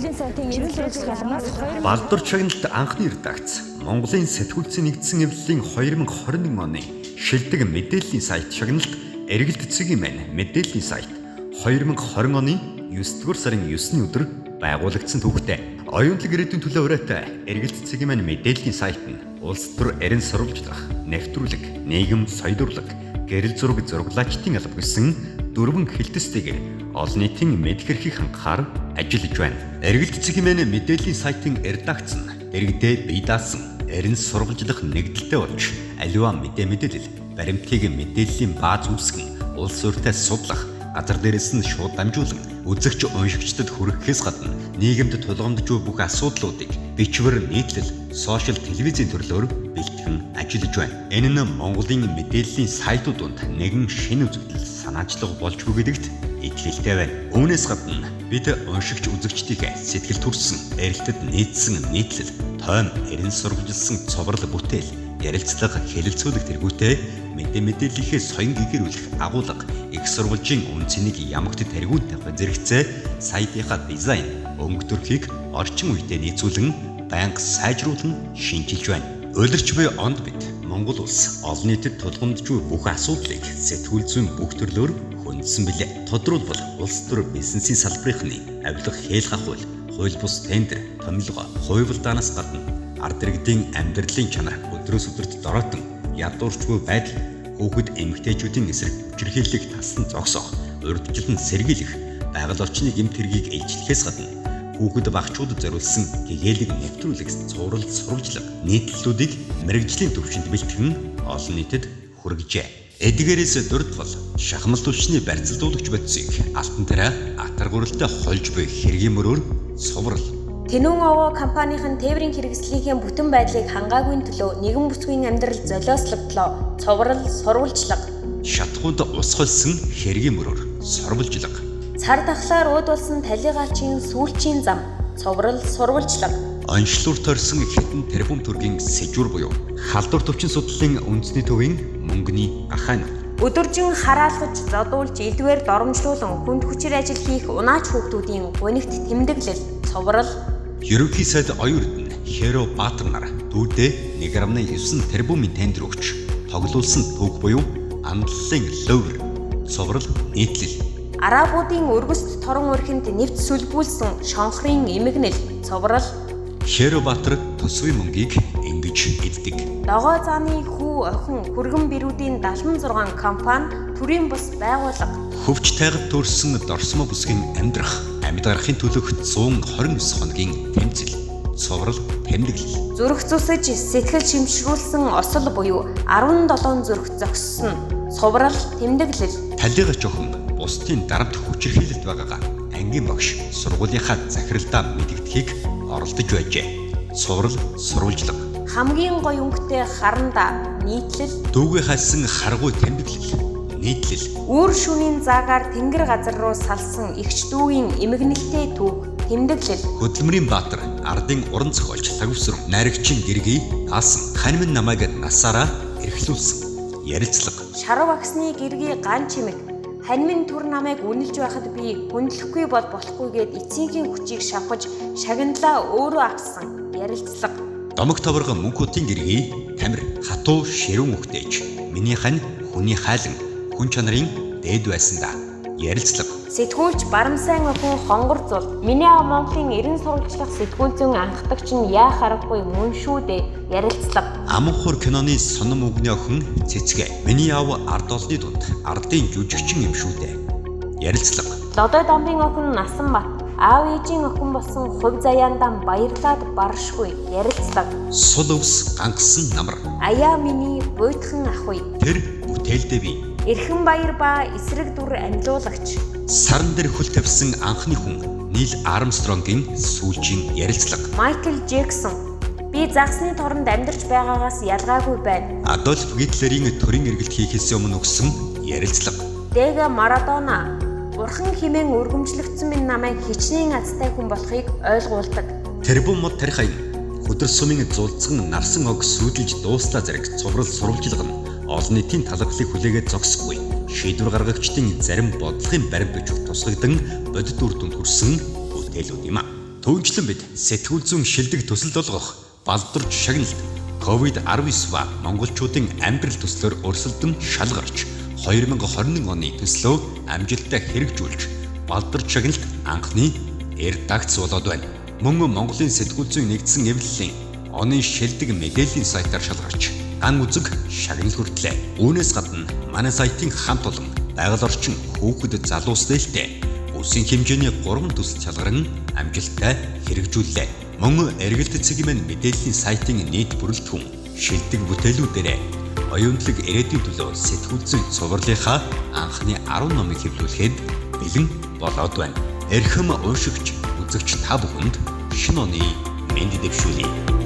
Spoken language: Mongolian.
Мэдээллийн сайтын эрүүл сурвалжлах албанаас 2 Балдур чагналт анхны редакц Монголын сэтгүүлцийн нэгдсэн эвлэлийн 2021 оны шилдэг мэдээллийн сайт шагналт Эргэлт цэгийн мэн мэдээллийн сайт 2020 оны 9-р сарын 9-ний өдөр байгуулагдсан түүхтэй. Оюунлаг ирээдүйн төлөө ураатай Эргэлт цэгийн мэн мэдээллийн сайт нь улс төр эрен сурвалжлах, нэвтрүүлэг, нийгэм соёл урлаг, гэрэл зураг зураглаачдын алба гэсэн дөрвөн хэлтэстэйгээр олон нийтийн мэдэх эрхийг хангахаар ажиллаж байна. Эргэлт цэгийн мэн мэдээллийн сайтын редакц нь дэргэдээ бие даасан эрен сурвалжлах нэгдэлтэй болж аливаа мэдээ мэдээлэл, баримтыг мэдээллийн бааз үүсгэн, улс өртөө судлах, газар дээрээс нь шууд дамжуулан үзэгч уншигчдад хүргэхээс гадна нийгэмд тулгамдж буй бүх асуудлуудыг бичвэр, нийтлэл, сошиал телевизийн төрлөөр бэлтгэн ажиллаж байна. Энэ нь Монголын мэдээллийн сайтууд донд нэгэн шинэ үзэгдэл, санаачлага болж буй гэдэгт итгэлтэй байна. Үүнээс гадна бид уншигч үзэгчдийг сэтгэл төрсөн, эрэлтэд нийцсэн нийтлэл, тойм, эрен сурвалжилсан цоврал бүтээл, ярилцлага, хэлэлцүүлэг тэргүүтээ мэдээ мэдээллийнхээ соён гэгэрүүлэх агуулга, их сурвалжийн үн цэнийг ямагт тэргүүн тавих зэрэгцээ сайтынхаа дизайн, өнгө төрхийг орчин үедээ нийцүүлэн байнга сайжруулан шинчилж байна. Улирч буй онд бид Монгол улс олон нийтэд тулгамдж буй бүх асуудлыг сэтгүүл зүйн бүх төрлөөр хөндсөн билээ. Тодруулбал улс төр бизнесийн салбарынхны авилга хээлх хууль, хууль бус тендер, томилгоо, хувилдаанаас гадна ард иргэдийн амьдралын чанар өдрөөс өдөрт дороотон ядуурч буй байдал, хүүхэд эмэгтэйчүүдийн эсрэг хүчирхийллийг таслан зогсоох, урьдчилан сэргийлэх, байгаль орчны гэмт хэргийг илчлэхээс гадна хүүхэд багчуудад зориулсан гэгээлэг нэвтрүүлэг, цуврал сурвалжлага, нийтлэлүүдийг мэргэжлийн түвшинд бэлтгэн олон нийтэд хүргэжээ. Эдгээрээс дурдвал шахмал түвшний барьцалдуулагч бодисыг алтан тариа атар гурилтай холж буй хэргийн мөрөөр цуврал. Тэнүүн овоо компанийн тээврийн хэрэгслийнхээ бүтэн байдлыг хангаагүй төлөө нэгэн бүсгүйн амьдрал золиослогдлоо. Цуврал сурвалжлага. Шатхуунд ус холсон хэргийн мөрөөр сурвалжлага. Цар тахлаар ууд болсон талигаачийн сүүлчийн зам. Цуврал сурвалжлага. Онцлуур тойрсон хэдэн тэрбум төгрөгийн сэжүүр буюу халдвар төвчин судлалын үндэсний төвийн мөнгөний гахаан. Өдөржин хараалгаж, зодуулж, элдвээр доромжлуулан хүнд хүчээр ажил хийх унаач хүүхдүүдийн гунигт тэмдэглэл. Цуврал. Ерөнхий сайд оюун эрдэнэ Херо Баатар нар дүүдээ 1.9 тэрбумын тендер өгч тоглуулсан түүх буюу андлалын лөвр. Цуврал нийтлэл. Арабуудын өргөст торон өрхөнд нэвт сүлбүүлсэн шонхрын эмгэнэл. Цуврал. Херо Баатар төсвийн мөнгийг ингэж эддэг. Догоо зааны хүү охин хүргэн бэрүүдийн 76 компани төрийн бус байгууллага. Хөвч тайгад төрсэн Дорсмо бүсгийн амьдрах, амьд гарахын төлөх 129 хоногийн тэмцэл, цуврал тэмдэглэл. Зүрх зүсэж сэтгэл шимшрүүлсэн осол буюу 17 зүрх зогссон. Цуврал тэмдэглэл. Талигач охин бусдын дарамт хүчирхийлэлд байгаагаа ангийн багш сургуулийнхаа захиралдаа мэдэгдэхийг оролдож байжээ. Цуврал сурвалжлага. Хамгийн гоё өнгөтэй харандаа нийтлэл. Дүүгээ хайсан харгуй тэмдэглэл. Нийтлэл. Үр шөнийн заагаар тэнгэр газар руу салсан эгч дүүгийн эмгэнэлтэй түүх тэмдэглэл. Хөдөлмөрийн баатар ардын уран зохиолч Лагвсруу найрагчийн гэргий даасан ханьман намайг насаараа эрхлүүлсэн. Ярилцлага. Шарав агсны гэргий ган чимэг. Ханьман түр намайг үнэлж байхад би хүндлэхгүй бол болохгүйгээд эцсийнхээ хүчийг шавхаж шагналаа өөрөө авсан. Ярилцлага. Домог товрого мөнхөтийн гэргий тамир хатуу ширүүн үхтээж. Миний хань хүний хайлан хүн чанарын дээд байсан да. Ярилцлага. Сэтгүүлч Барамсайн охин Хонгор зул. Миний аав Монголын эрен сурвалжлах сэтгүүл зүйн анхдагч нь яах аргагүй мөн шүү дээ. Ярилцлага. Аманхур киноны соном үгний охин Цэцгэ. Миний аав ард олны дунд ардын жүжигчин юм шүү дээ. Ярилцлага. Лодой дамбын охин Насанбат. Аав ээжийн охин болсон хувь заяандаа баярлаад баршгүй. Ярилцлага. Сул өвс гангасан намар. Аяа миний буйтхан ах үе. Тэр бүтээлдээ би. Эрхэн баяр ба эсрэг дүр амьлуулагч. Саран дээр хөл тавьсан анхны хүн Нил Армстронгийн сүүлчийн ярилцлага. Майкл Джексон. Би загсны торонд амьдарч байгаагаас ялгаагүй байна. Адольф Гитлерийн төрийн эргэлт хийхээс өмнө өгсөн ярилцлага. Дега Марадона. Бурхан хэмээн өргөмжлөгдсөн минь намайг хичнээн азтай хүн болохыг ойлгуулдаг. Тэрбум мод тарих аян хөдөр сумын зулцхан нарсан ог сүйдэлж дууслаа зэрэг цуврал сурвалжлага нь олон нийтийн талархлыг хүлээгээд зогсохгүй. Шийдвэр гаргагчдын зарим бодлогын баримт бичих тусгагдан бодит үр дүнд хүрсэн бүтээлүүд юм а. Түүнчлэн бид сэтгүүл зүйн шилдэг төсөл болгох балдварж шагналт COVID-19 ба монголчуудын амьдрал төслөөр өрсөлдөн шалгарч 2021 оны төслөө амжилттай хэрэгжүүлж балдварж шагналт анхны редакц болоод байна. Мөн Монголын сэтгүүл зүйн нэгдсэн эвлэлийн оны шилдэг мэдээллийн сайтаар шалгарч ган үзэг шагнал хүртлээ. Үүнээс гадна манай сайтын хамт олон байгаль орчин хүүхэд залуус нээлттэй үсийн хэмжээний 3 төсөл шалгаран амжилттай хэрэгжүүллээ. Мөн Эргэлт цэгийн мэдээллийн сайтын нийт бүрэлдэхүүн шилдэг бүтээлүүдээрээ оюунлаг ирээдүйн төлөө сэтгүүл зүйн цувралынхаа анхны 10 номыг хэвлүүлэхэд бэлэн болоод байна. Эрхэм уншигч, үзэгч та бүхэнд шинэ оны мэнд дэвшүүлье.